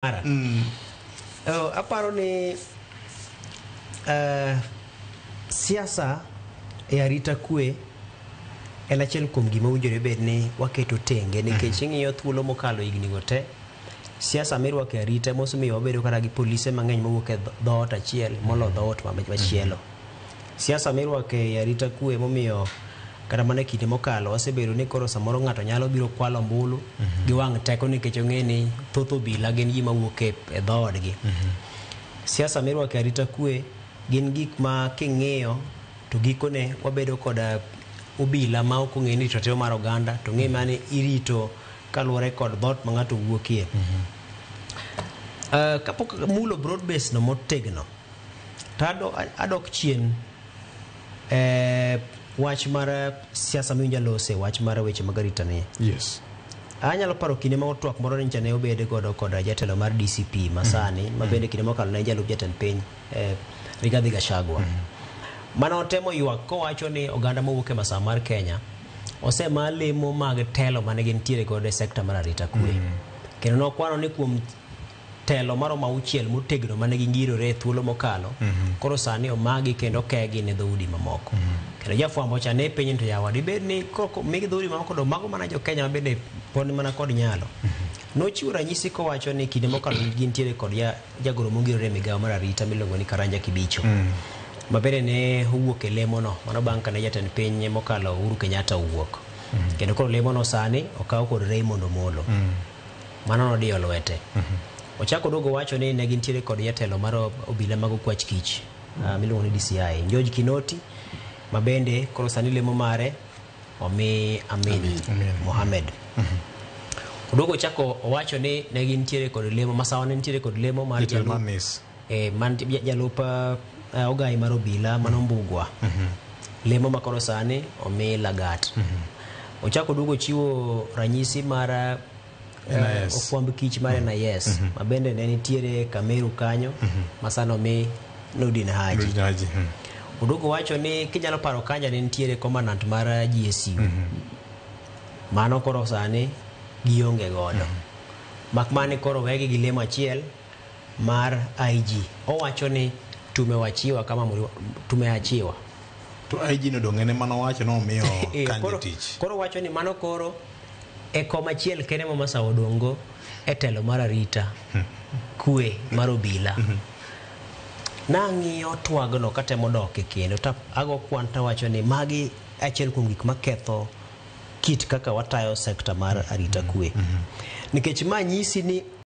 Mara. Oh, aparo ni siasa e arita kwe en achiel kuom gima owinjore bed ni waketo tenge nikech ing'iyo thuolo mokalo higni go te, siasa mirwako e arita mosemiyo wabedo kata gi polise mang'eny mowuok e dhoot achiel molo dhoot machielo. Siasa mirwako e arita kwe momiyo kata mana e kinde mokalo wasebedo ni koro samoro ng'ato nyalo biro kwalo ombulu gi wang' teko nikech ong'e ni thoth obila gin ji mawuok e dhoodgi. Siasa mirwako e arita kwe gin gik ma king'iyo to gikone wabedo koda obila ma ok ong'e ni rito ratiro mar oganda to ng'e mana ni irito kaluwore kod dhoot ma ng'ato wuokie. Kapok mulo broad base no motegno to adok chien wach mar siasa miwinjo lose wach mar weche mag arita ni. Anyalo paro kinde ma twak moro nyocha ne obed godo kod jatelo mar DCP masani ma bende kinde mokalo ne en jalup jatend piny, Rigathi Gachagua. Mane otemo ywak kowacho ni oganda mowuok e masawa mar Kenya osema lemo mag telo mane gintiere godo e sekta mar arita kwe. Kendo nokwano ni kuom telo maromo 6 motegno mane gingirore e thuolo mokalo, koro sani omagi kendo okegi ne dhoudi mamoko. Kendo jafwambo cha ne penjo ni to yawa dibed ni koro migi dhoudi mamoko to mago mana jo Kenya ma bende pod mana kod nyalo. Nochiwo ranyisi kowacho ni kinde mokalo gintiere kod jagoro mongirore e migawo mar arita miluongo ni Karanja Kibicho. Ma bende ne owuok e lemo no, mano bang' kane jatend piny mokalo Uhuru Kenyatta owuok. Kendo koro lemo no sani okaw kod Raymond Omolo. Mano nodiyo lwete. Ochako duogo wacho ni ne gintiere kod jatelo mar obila mag okwach kich miluongo ni DCI, George Kinoti, ma bende koro sani lemo mare omi Amin Mohamed. Oduogo ochako owacho ni ne gintiere kod lemo, Masawa ne nitiere kod lemo mar Jatelo mar jalup NIS. Man jalup ogai mar obila mano Mbugua. Lemo ma koro sani omi Lagat. Ochako oduogo chiwo ranyisi mar NIS. okwamb kich mar NIS ma bende ne nitiere Kameru kanyo ma sani omi Nordin Haji. Nordin Haji. Oduogo wacho ni kinyalo paro kanja ne nitiere commandant mar GSU. Mano koro sani gionge godo. Mak mani koro wegi gi lemo achiel mar IG. Owacho ni tumewachiwa kama tumeachiwa. To IG no dong' en ema nowacho nomiyo Kanja tich. Koro wacho ni mano koro e kom achiel kende ma Masawa odong'go e telo mar arita kwe mar obila. Nang'iyo twagno katemo doke kendo to ago kwan tawacho ni magi achiel kuom gik maketho kit kaka watayo sekta mar arita kwe. Nikech ma nyisi ni